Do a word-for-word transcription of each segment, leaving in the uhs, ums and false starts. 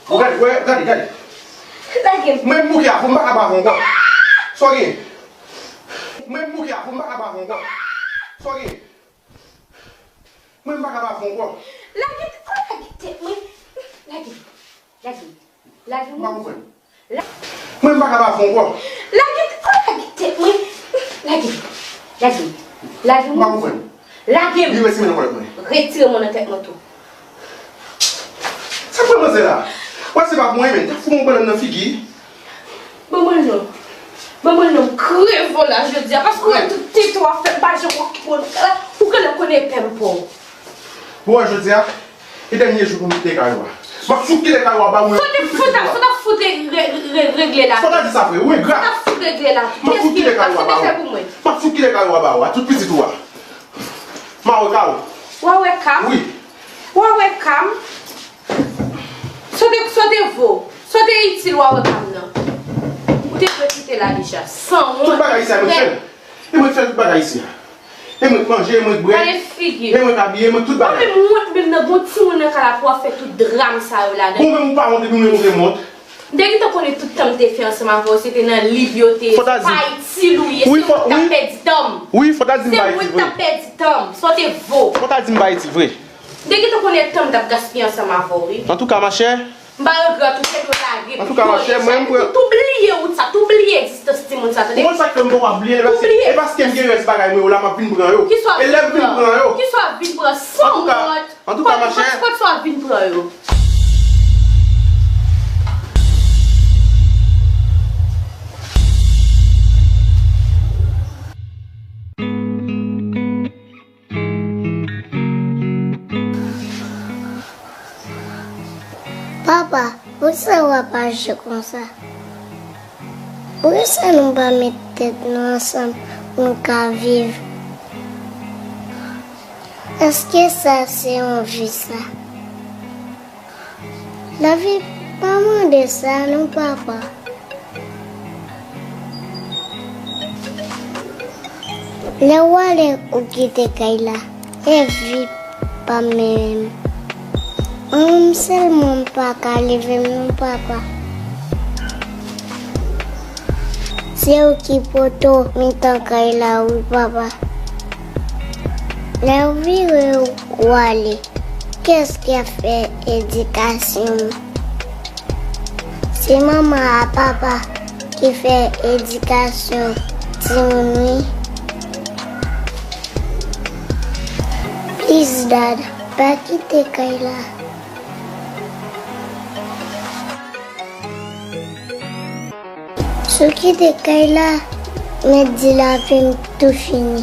Gade, gade, gade. Lage m. Mwen m bouke a, pou m pa ka ba avè w ankò. Sa w gen? Mwen m bouke a, pou m pa ka ba avè w ankò. Sa w gen? Mwen m pa ka ba avè w ankò. Lage, oh, lage tèt mwen. Lage. Lage. Lage m. M pa konprann. La- Mwen m pa ka ba avè w ankò. Lage, oh, lage tèt mwen. Lage. Lage. Lage m. M pa konprann. Lage m. Li retire men nan kòlèt mwen. Retire men nan tèt mwen tou. Sa k pran manzè la? Wè se pa pou mwen menm. T ap fout yon bannann nan figi. Ban mwen non. Ban mwen non. Kreve w la jodi a. Paske w wè tout tete w ap fè, m pa janm okipe w. Ou genlè konnen pè m pa w. Bon, wè jodi a, e dènye jou pou m kite kay ou a. M ap fout kite kay ou a ba mwen. Fò te, fò ta, fò ta fout re-, re-, re-, regle la. Fò ta di sa vre, ou engra. Fò ta fout regle la. M ap fout kite kay ou a ba ou. Kiyès ki, sa se te fè pou mwen. M ap fout kite kay ou a ba ou a, tout pitit ou a. M a wè ka ou. W a wè ka m? Wi. W a wè ka m? Sa w te, sa w te vo, sa w te itil w a wè ka m nan. Ou te dwe kite la deja. Sanwont. Tout bagay isi a mwen k fè l. E mwen k fè tout bagay isi a. E mwen k manje, e mwen k bwè. Gade figi. E mwen k abiye, e mwen k tout bagay. Ou menm wont menm nan gon timoun nan kay la pou w ap fè tout dram sa yo ladan. Ou menm ou pa wont epi ou menm ou gen wont. M te gentan konnen tout tan m te fè ansanm avè w, se te nan liv yo te ye. Fò ta di. Se pa itil ou ye, wi, se ou k t ap pèdi tan m. Wi, fò ta di m pa itil vre. Se ou k t ap pèdi tan m. Sa w te vo. Fò ta di m pa itil vre. M te gentan konnen tan m t ap gaspiye ansanm avè w, wi. Antouka, machè. M pa regrèt ou, se dwe lage. Antouka, machè, mwen, m pran. Tou bliye wout sa, tou bliye egzistans timoun sa, tande? Ou konn sa k fè m poko ap bliye l, paske, e paske m gen rès bagay mwen yo la, m ap vin pran yo. Kisa w ap vin pran? E lè m vin pran yo, kisa w ap vin pran? San wont. Antouka, machè. Kot, kot sa w ap vin pran yo? Papa, poukisa w ap aji konsa? Poukisa nou pa met tèt nou ansanm pou nou ka viv? Èske sa se yon vi sa? Lavi pa mande sa non, papa. Lè w ale ou kite kay la, e vi pa menm. Mwen menm sèlman m pa ka leve m non, papa. Se ou ki poto mitan kay la wi, papa. Lè w vire w ale, kiyès ki ap fè edikasyon m? Se manman a papa ki fè edikasyon timoun wi. Please, Dad, pa kite kay la. Si w kite kay la, mèt di lavi m tou fini.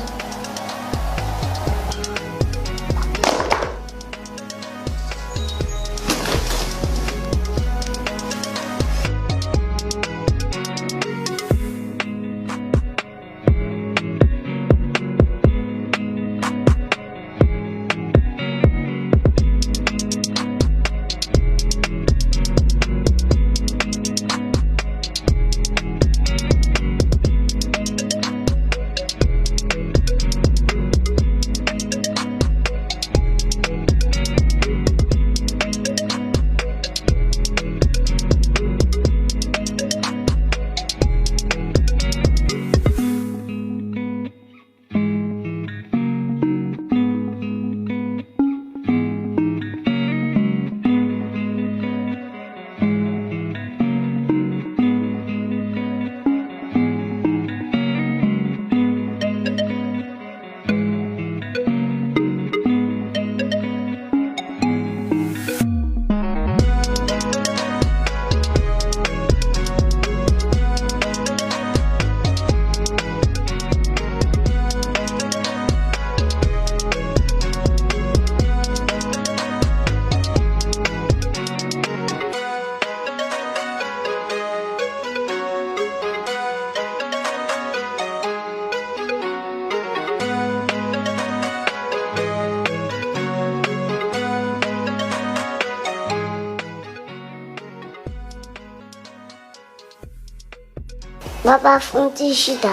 Papa, fè yon ti chita.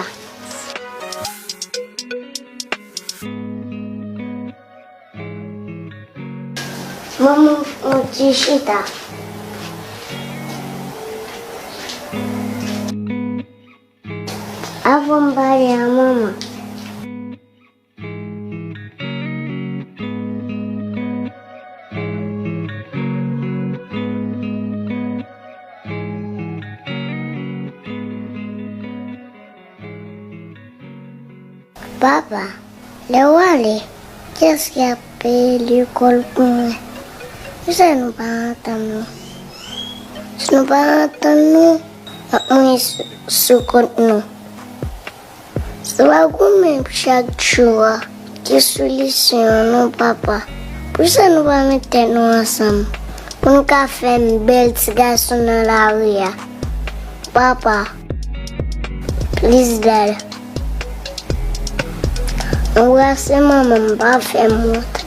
Manman, fè yon ti chita. Avan m pale a manman. Papa, lè w ale, kiyès ki ap peye lekòl pou mwen? Poukisa nou pa antann nou? Si nou pa antann nou, n ap mouri sou, sou kont nou. Se pa goumen pou chak jou a. Ki solisyon an non, papa? Poukisa nou pa met tèt nou ansanm pou nou ka fè yon bèl ti gason nan lari a? Papa, please, dad. Anbrase manman m, pa fè m wont.